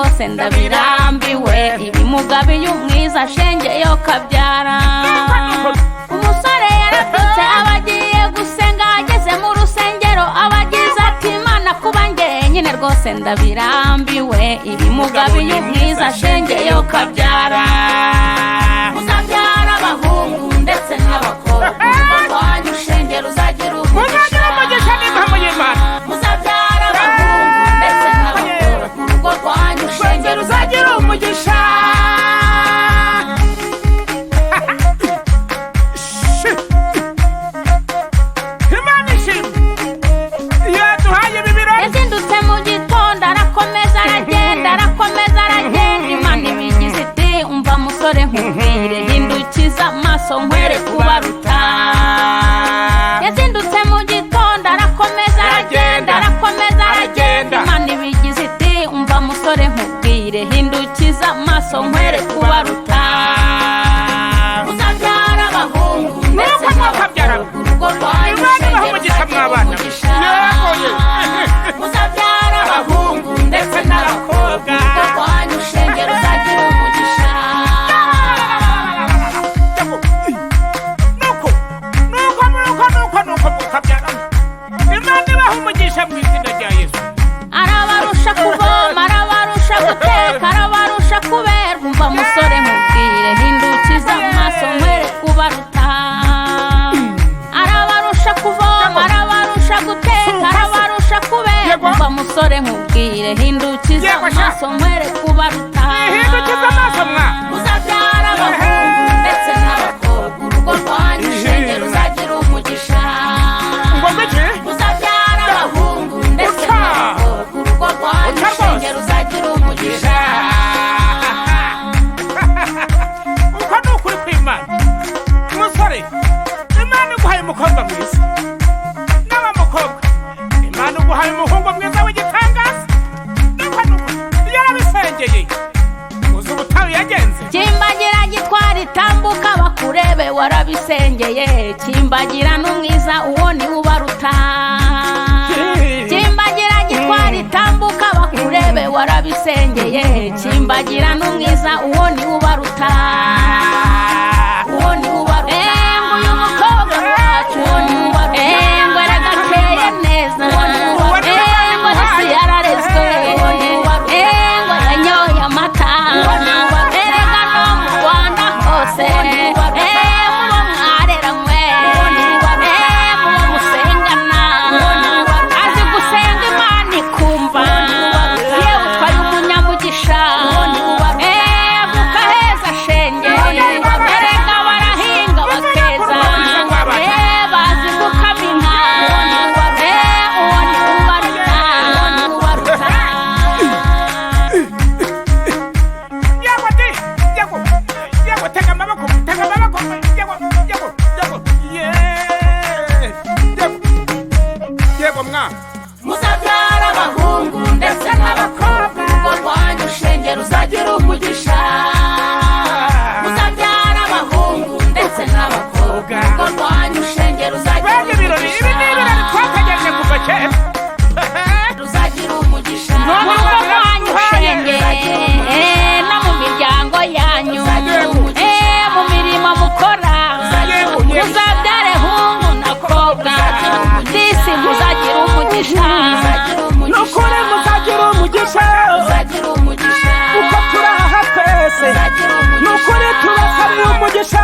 rwose ndabirambiwe. Ibimugabiye umwiza shenge yo kabyara. Umusore yarabyutse aba agiye gusenga, ageze mu rusengero abagize ati: "Imana, kuba njyenyine rwose ndabirambiwe. Ibimugabiye umwiza shenge yo kabyara." Muzabyara abahungu ndetse n'abakobwa, urugo rwanyu shenge ruzagira Muzagira umugisha n'impamo y'Imana. Muzabyara abahungu ndetse n'abakobwa, urugo rwanyu shenge ruzagira Ruzagira umugisha. Imana ishimwe yaduhaye ibi birori. Yazindutse mu gitondo arakomeza aragenda, arakomeza aragenda. Imana ibigize iti: "Umva musore nkubwire, hindukiza amaso nkwereke ubaruta." Yazindutse mu gitondo arakomeza aragenda, arakomeza aragenda. Imana ibigize iti: "Umva musore nkubwire, hindukiza amaso nkwereke ubaruta." Muzabyara abahungu ndetse Nuko mwakabyara. n'abakobwa, urugo rwanyu Imana ibahe shenge umugisha ruzagira mwabana. umugisha. Yego ye. Muzabyara abahungu ndetse n'abakobwa, urugo rwanyu shenge ruzagira umugisha. Nuko nuko nuko nuko nuko mukabyara, Imana ibahe umugisha mu izina rya Yesu. Arabarusha kuvoma, arabarusha guteka, arabarusha kuberwa. Umva musore nkubwire, hindukiza amaso nkwereke ubaruta. Arabarusha kuvoma, arabarusha guteka, arabarusha kuberwa. Umva musore nkubwire, hindukiza Yego sha. amaso nkwereke ubaruta. Ihindukiza amaso mwa. Muzabyara abahungu ndetse n'abakobwa, urugo rwanyu shenge ruzagira umugisha. Ngo mbiki? Muzabyara abahungu ndetse Uca. n'abakobwa, urugo rwanyu Uca rwose. shenge ruzagira umugisha. Uko ni ukuri kw'Imana. Musore, Imana iguhaye umukobwa mwiza, nawe mukobwa, Imana iguhaye umuhungu mwiza w'igitangaza. Nuko nuko yarabisengeye, uzi ubutayu yagenze. Kimbagira gitwara, itambuka bakurebe, warabisengeye. Kimbagira n'umwiza, uwo ni ubaruta. Kimbagira gitwara, itambuka bakurebe, warabisengeye. Kimbagira n'umwiza, uwo ni ubaruta, uwo ni ubaruta. Ngo uyu mukobwa wacu, uwo ni ubaruta. Ngo aragakeye neza. Ngo hasi yararezwe. Ngo yanyoye amata. Erega no mu Rwanda hose, mubo mwareranywe, mubo musengana, azi gusenga Imana ikumva. Yewe, utwaye umunyamugisha. Avuka heza shenge. Erega barahinga bakeza, bazi gukama inka. Uwo ni ubaruta, uwo ni ubaruta. Yego di, yego yego, tega amaboko, tega amaboko, yego yego yego, ye yego yego mwa. Muzabyara abahungu ndetse n'abakobwa, urugo rwanyu shenge ruzagira umugisha. Muzabyara abahungu ndetse n'abakobwa, urugo rwanyu shenge ruzagira Bene ibirori, ibi ni ibirori twategereje kuva kera. Ruzagira umugisha mu rugo rwanyu shenge, no mu miryango yanyu, mu mirimo mukora. Muzabyare hungu na kobwa, disi muzagira umugisha. Nukuri muzagira umugisha. Muzagira umugisha. Uko turi aha twese, nukuri tubasabiye umugisha.